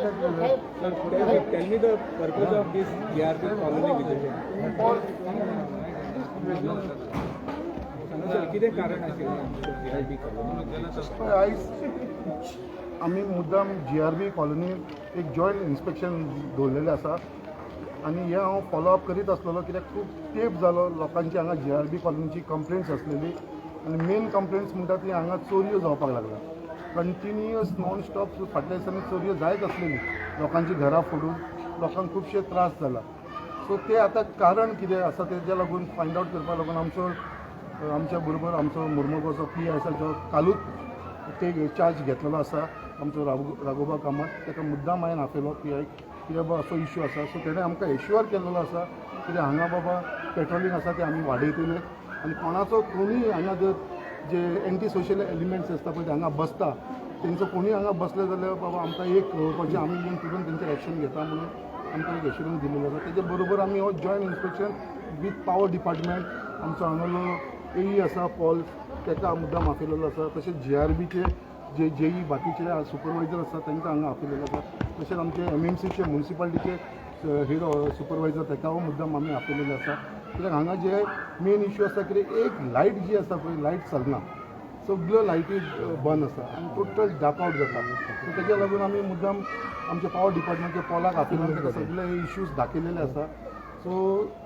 Sir, tell me the purpose of this GRB colony visit. Sir, कितें कारण आशिल्लें GRB colony? आयज आमी मुद्दाम जीआरबी कॉलनी एक जॉयंट इन्स्पेक्शन दवरलेलें आसा आनी हें हांव फॉलो अप करीत आसलेलो, कित्याक खूब तेंप जालो लोकांची हांगा जीआरबी कॉलनीची कंप्लेंट्स आसलेली. आनी मेन कंप्लेंट्स म्हणटा ती हांगा चोरयो जावपाक लागल्या कंटिन्युअस, नॉन स्टॉप. फाटल्या दिसांनी चोरयो जायत आसलेली, लोकांची घरां फोडून लोकांक खुबशे त्रास जाला. सो ते आतां कारण कितें आसा तेज्या लागून फायंड आवट करपाक लागून आमचो आमच्या बरोबर आमचो मुर्मुगांवचो पी आसा, जो कालूच ते चार्ज घेतलेलो आसा, आमचो राघोबा कामत, ताका मुद्दाम हांवें आपयलो पी आयक, कित्याक बाबा असो इश्यू आसा. सो तेणें आमकां एश्युअर केल्लो आसा, कित्याक हांगा बाबा पेट्रोलिंग आसा तें आमी वाडयतले आनी कोणाचो कोणूय हांगा जर जे एंटी सोशल एलिमेंट्स आसता पळय, ते हांगा बसता, तेंचो कोणूय हांगा बसले जाल्यार बाबा आमकां एक कळोवपाचें, आमी येवन तुरंत तेंचेर एक्शन घेता म्हणून आमकां एक एश्युरन्स दिलेलो आसा. तेजे बरोबर आमी हो joint inspection with power department, आमचो हांगालो एई आसा पॉल, ताका मुद्दाम आपयलेलो आसा. तशेंच जीआरबीचे जे जेई, बाकीचे सुपरवायझर आसा, तांकां हांगा आपयलेले आसा. तशेंच आमचे एमएमसीचे, म्युनिसिपालिटीचे हेड सुपरवायझर, ताका मुद्दाम आमी आपयलेले आसा, कित्याक हांगा जे मेन इश्यू आसा, कितें एक लायट जी आसा पळय, लायट चलना, सगळ्यो लायटी बंद आसा आनी टोटल डार्क आउट जाता. सो तेज्या लागून आमी मुद्दाम आमच्या पावर डिपार्टमेंटच्या पोलाक आपयला, ताका सगळे इश्यूज दाखयलेले आसा. सो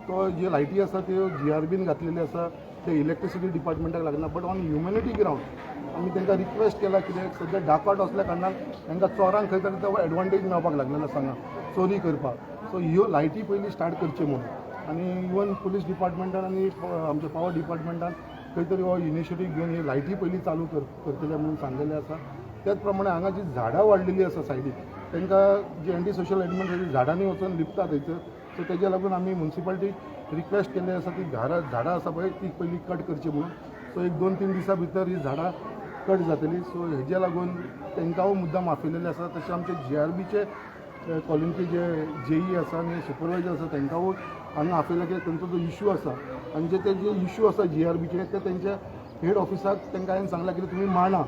तो जे लायटी आसा त्यो जीआरबीन घातलेले आसा, ते इलेक्ट्रिसिटी डिपार्टमेंटाक लागना. बट ऑन ह्युमॅनिटी ग्रावंड आमी तांकां रिक्वेस्ट केला, कित्याक सद्या डार्क आउट असल्या कारणान तांकां चोरांक खंय तरी तो एडवांटेज मेळपाक लागलेलो आसा हांगा चोरी करपाक. सो ह्यो लायटी पयलीं स्टार्ट करच्यो म्हणून आनी इवन पुलीस डिपार्टमेंटान आनी आमच्या पावर डिपार्टमेंटान खंय तरी हो इनिशिएटीव घेवन ही लायटी पयलीं चालू करतले म्हणून सांगलेलें आसा. त्याच प्रमाणे हांगा जी झाडां वाडलेली आसा सायडीक, तांकां जे एंटी सोशल एलिमेंट झाडांनी वचून लिपता थंयसर. सो तेज्या लागून आमी म्युनिसिपालिटीक रिक्वेस्ट केल्ली आसा, ती घरां झाडां आसा पळय, ती पयलीं कट करची म्हणून. सो एक 2-3 दिसां भितर ही झाडां कट जातली. सो हेज्या लागून तांकां मुद्दाम आपयलेले आसा. तशें आमचे जीआरबीचे कॉलनीचे जे जेई आसा आनी सुपरवायजर आसा, तांकां हांगा आपयला, की तांचो जो इश्यू आसा आनी जे ते जे इश्यू आसा जीआरबीचे, ते तेंच्या हेड ऑफिसाक तांकां हांवें सांगलां की तुमी मांडा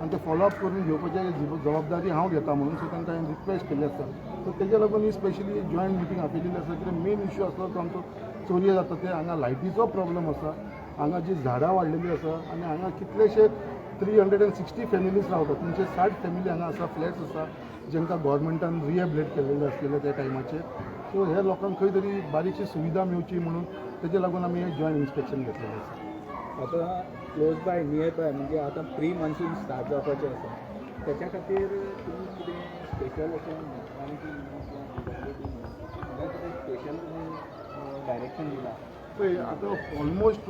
आनी ते फॉलोअप करून घेवपाची जबाबदारी हांव घेता म्हणून. सो तांकां हांवें रिक्वेस्ट केल्ली आसा. सो तेज्या लागून ही स्पेशली जॉयंट मिटींग आपयलेली आसा, कित्याक मेन इश्यू आसलो तो आमचो चोरयो जाता ते, हांगा लायटीचो प्रॉब्लम आसा, हांगा जी झाडां वाडलेली आसा आनी हांगा कितलेशे 360 फॅमिलीज रावतात, 360 फॅमिली हांगा आसा. फ्लॅट्स आसा जेंकां गव्हर्मेंटान रिहेबिलिटेट केलेले आसलेले त्या टायमाचेर. सो ह्या लोकांक खंय तरी बारीकशी सुविधा मेवची म्हणून तेजे लागून आमी हें जॉयंट इन्स्पेक्शन घेतलेलें आसा. आतां क्लोज बाय, नियर बाय, म्हणजे आतां प्री मान्सून स्टार्ट जावपाचें आसा, त्याच्या खातीर तुमी कितें स्पेशल अशें मुख्यमंत्री किंवा कितें स्पेशल तुमी डायरेक्शन दिलां? पळय, आतां ऑलमोस्ट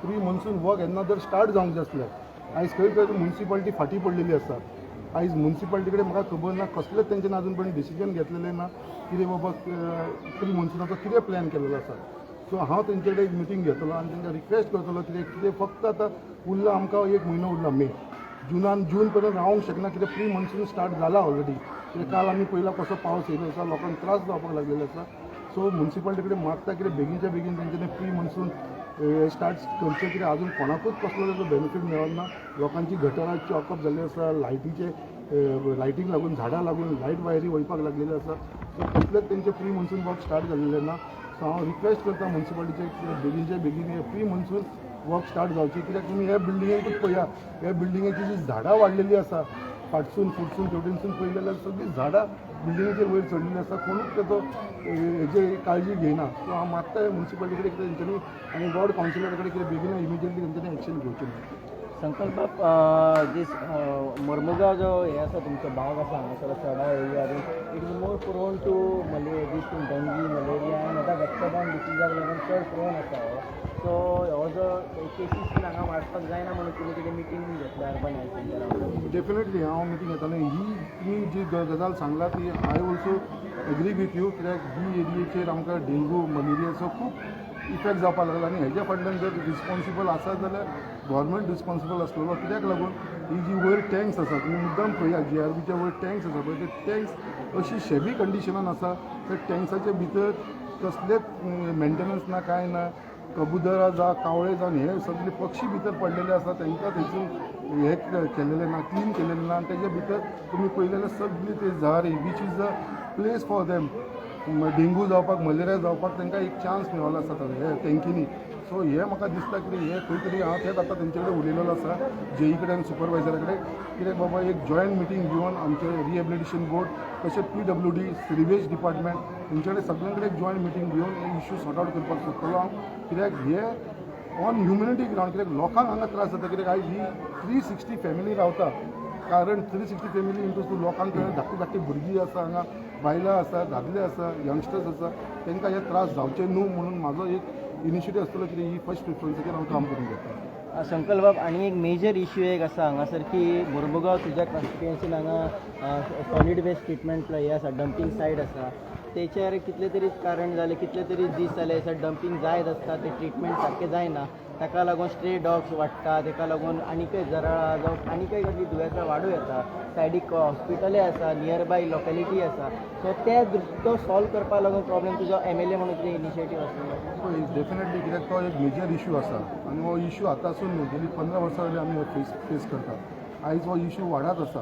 प्री मॉन्सून वर्क येन्ना जर स्टार्ट जावंक जाय आसलें, आयज खंय खंय म्युनिसिपालिटी फाटीं पडलेली आसा. आयज म्युनिसिपालिटी कडेन म्हाका खबर ना, कसलेच तेंच्यानी अजून पर्यंत डिसिजन घेतलेलें ना, कितें बाबा प्री मॉन्सुनाचो कितें प्लॅन केलेलो आसा. सो हांव तेंचे कडेन एक मिटींग घेतलो आनी तांकां रिक्वेस्ट करतलो, कितें कितें फक्त आतां उरला आमकां एक म्हयनो उरला, मे जुनान, जून पर्यंत रावंक शकना, कित्याक प्री मॉन्सून स्टार्ट जाला ऑलरेडी. कित्याक काल आमी पळयला कसो पावस येयलो आसा, लोकांक त्रास जावपाक लागलेले आसा. सो म्युनिसिपालिटी कडेन मागता, कितें बेगीनच्या बेगीन तेंच्यांनी प्री मॉन्सून स्टार्ट करचें, कित्याक अजून कोणाकूच कसलो तेजो बेनिफीट मेळना. लोकांची गटरां चॉकअप जाल्ली आसा, लायटीचे लायटीक लागून, झाडां लागून लायट वायरी वयपाक लागलेले आसा. सो कसलेच तेंचे प्री मॉन्सून वर्क स्टार्ट जाल्लें ना. सो हांव रिक्वेस्ट करता म्युनिसिपालिटीचे, कित्याक बेगीनच्या बेगीन हे प्री मॉन्सून वर्क स्टार्ट जावची, कित्याक तुमी ह्या बिल्डिंगेकूच पळया, ह्या बिल्डिंगेची जी झाडां वाडलेली आसा, फाटसून फुडसून तेवटेनसून पळयलें जाल्यार सगळीं झाडां बिल्डिंगेचेर वयर चडलेली आसा. कोणूच तेजो हेजे काळजी घेयना. सो हांव मागता म्युनिसिपालिटी कडेन कितें तेंच्यांनी आनी वॉर्ड कावन्सिलरा कडेन कितें बेगीन इमिजिएटली तेंच्यांनी एक्शन घेवचें म्हणून. संकल्प दीस मोर्मुगांव जो हे आसा, तुमचो भाग आसा हांगासर सडा area, it is more prone to this thing, dengue, malaria आनी आतां वेक्टर बॉर्न डिसीजाक लागून चड प्रोन आसा हो. सो हो जो केसीस बीन हांगा वाडपाक जायना म्हणून तुमी कितें मिटींग बीन घेतल्या अर्बन हेल्थ सेंटरान? डेफिनेटली हांव मिटींग घेतालें. ही तुमी जी गजाल सांगला ती I also agree with you, कित्याक ही एरियेचेर आमकां डेंगू, मलेरियाचो खूब इफेक्ट जावपाक लागला आनी हेज्या फाटल्यान जर रिस्पॉन्सिबल आसा जाल्यार गव्हर्मेंट रिस्पॉन्सिबल आसलेलो. कित्याक लागून ही जी वयर टँक्स आसा, तुमी मुद्दाम पळया, जीआरबीच्या वयर टँक्स आसा पळय, ते टँक्स अशी शेबी कंडिशनान आसा. त्या टँक्साच्या भितर कसलेच मेंटेनन्स ना, कांय ना. कबुतरां जावं, कावळे जावन हे सगळे पक्षी भितर पडलेले आसा. तांकां थंयसून हे केलेलें ना, क्लीन केलेलें ना. आनी तेजे भितर तुमी पळयलें जाल्यार सगळी ते झारी, which is a place for them. Dengue जावपाक, मलेरिया जावपाक तांकां एक चान्स मेळिल्लो आसा हे टँकीनी. सो हे म्हाका दिसता की हे खंय तरी हांव तेच आतां तेंचे कडेन उलयलेलो आसा, जेई कडेन आनी सुपरवायजरा कडेन, कित्याक बाबा एक जॉयंट मिटींग घेवन आमचे रिहेबिलिटेशन बोर्ड तशें पीडब्ल्यूडी, सिवेज डिपार्टमेंट तेंचे कडेन सगळ्यां कडेन एक जॉयंट मिटींग घेवन हे इशू सॉर्ट आवट करपाक सोदतलो हांव. कित्याक हे ऑन ह्युमॅनिटी ग्रावंड, कित्याक लोकांक हांगा त्रास जाता. कित्याक आयज ही 360 फॅमिली रावता, कारण 360 फॅमिली इंटू तूं लोकांक धाकटी धाकटी भुरगीं आसा हांगा, बायलां आसा, दादले आसा, यंगस्टर्स आसा, तांकां हे त्रास जावचे न्हू म्हणून म्हाजो एक इनिशिएटीव आसतलो कितें ही फर्स्ट प्रिफरन्साचेर हांव काम करून घेता. संकल्प बाब, आनी एक मेजर इश्यू एक आसा हांगासर की मुरमुगांव तुज्या कॉन्स्टिट्युएन्सीन हांगा सॉलीड वेस्ट ट्रिटमेंट हे आसा, डंपींग सायट आसा. तेचेर कितले तरी कारण जाले, कितले तरी दीस जाले डंपींग जायत आसता. ते ट्रिटमेंट सारकें जायना, ताका लागून स्ट्रे डॉग्स वाडटा, ताका लागून आनीकय जराळां जावं आनीकय कसली दुयेंसां वाडूं येता. सायडीक हॉस्पिटलय आसा, नियर बाय लोकेलिटी आसा. सो ते तो सॉल्व करपा लागून प्रॉब्लेम तुजो एमएलए म्हणून कितें इनिशिएटीव आसतलो? पळय, डेफिनेटली, कित्याक तो एक मेजर इशू आसा आनी हो इशू आतांसून न्हू, गेली 15 वर्सां जाली आमी हो फेस फेस करतात. आयज हो इशू वाडत आसा,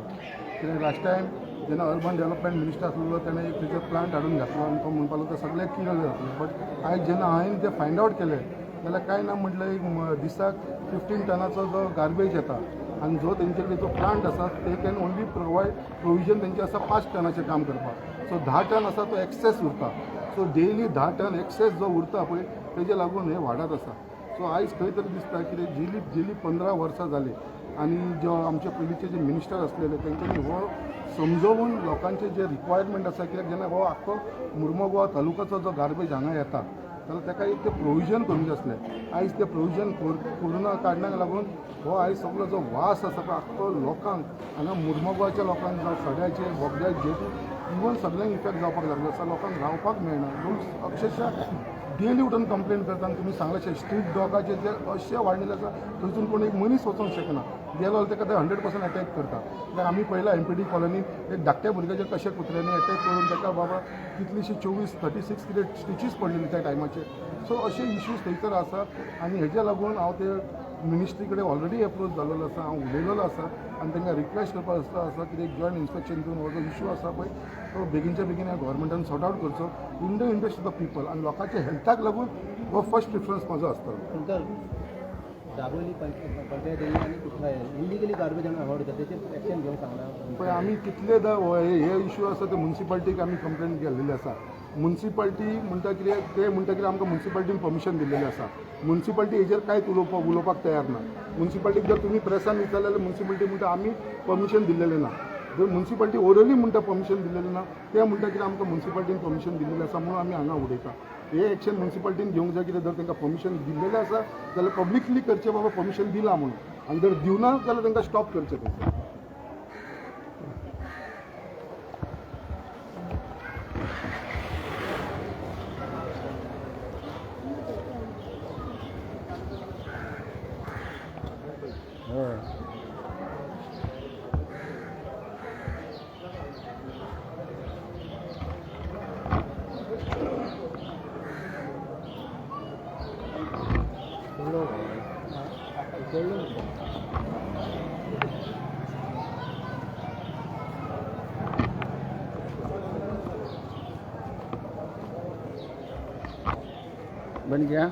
कित्याक लास्ट टायम जेन्ना अर्बन डेवलपमेंट मिनिस्टर आसलेलो, तेणें एक थंयसर प्लांट हाडून घातलो आनी तो म्हणपाक लागलो सगळें क्लियर जातलें. बट आयज जेन्ना हांवें तें फायंड आवट केलें जाल्यार कांय ना म्हटल्यार एक दिसाक 15 टनाचो जो गार्बेज येता आनी जो तेंचे कडेन जो प्लांट आसा, ते can only provide provision तेंचे आसा 5 टनाचें काम करपाक. सो 10 टन आसा तो एक्सेस उरता. सो डेली 10 टन एक्सेस जो उरता पळय, तेजे लागून हें वाडत आसा. सो आयज खंय तरी दिसता कितें गेली गेली 15 वर्सां जालीं आनी जो आमचे पयलींचे जे मिनिस्टर आसलेले, तेंच्यांनी हो समजोवन लोकांचे जे रिक्वायरमेंट आसा, कित्याक जेन्ना हो आख्खो मुर्मोगांव तालुकाचो जो गार्बेज हांगा येता जाल्यार ताका एक तें प्रोविजन करूंक जाय आसलें. आयज तें प्रोविजन करुना कारणाक लागून हो आयज सगलो जो वास आसा पळय, आख्खो लोकांक हांगा, मुर्मोगांवच्या लोकांक जावं, सड्याचे, बोगद्याचे, जेटी, इवन सगल्यांक इफेक्ट जावपाक लागलो आसा. लोकांक रावपाक मेळना. लोक अक्षरशः डेली उठून कंप्लेन करता. आनी तुमी सांगलें, स्ट्रीट डॉगाचे जे अशें वाडलेले आसा, थंयसून कोण एक मनीस वचोंक शकना. गेलो जाल्यार ताका ते 100% अटॅक करता. कित्याक आमी पळयला एमपीडी कॉलनीन एक धाकट्या भुरग्याचेर कशें कुत्र्यांनी अटॅक करून ताका बाबा कितलीशी 24, 36 कितें स्टिचीस पडलेली त्या टायमाचेर. सो अशे इश्यूज थंयसर आसा आनी हेज्या लागून हांव ते मिनिस्ट्री कडेन ऑलरेडी एप्रोच जाल्लो आसा, हांव उलयलेलो आसा आनी तांकां रिक्वेस्ट करपाक आसा की एक जॉयंट इन्स्पेक्शन दिवन हो जो इशू आसा पळय, तो बेगीनच्या बेगीन ह्या गव्हर्मेंटान सॉर्ट आवट करचो in the interest of the people. आनी लोकांच्या हेल्थाक लागून हो फर्स्ट प्रिफरन्स म्हाजो आसतलो. अंकल, दाबोली पंचायत एरिया आनी कुठला इलिगली गार्बेज आमी अवॉइड करता, तेचेर एक्शन घेवंक सांगला. पळय, आमी कितलेदा हे हे इशू आसा ते मुन्सिपाल्टीक आमी कंप्लेन केल्लेली आसा. मुन्सिपाल्टी म्हणटा कितें, ते म्हणटा कितें, आमकां मुन्सिपाल्टीन परमिशन दिल्लेलें आसा. मुन्सिपाल्टी हेजेर कांयच उलोवपाक तयार ना. मुन्सिपाल्टीक जर तुमी प्रेसान विचारलें जाल्यार मुन्सिपाल्टी म्हणटा, आमी परमिशन दिल्लेलें ना. जर मुन्सिपाल्टी ओरली म्हणटा परमिशन दिल्लेलें ना, ते म्हणटा कितें, आमकां मुन्सिपाल्टीन परमिशन दिल्लेलें आसा म्हणून आमी हांगा उडयता. हे एक्शन मुन्सिपाल्टीन घेवंक जाय. कितें जर तांकां परमिशन दिल्लेलें आसा जाल्यार पब्लिकली करचें, बाबा परमिशन दिलां म्हणून, आनी जर दिवना जाल्यार तांकां स्टॉप करचें थंयसर. हय. बन गया.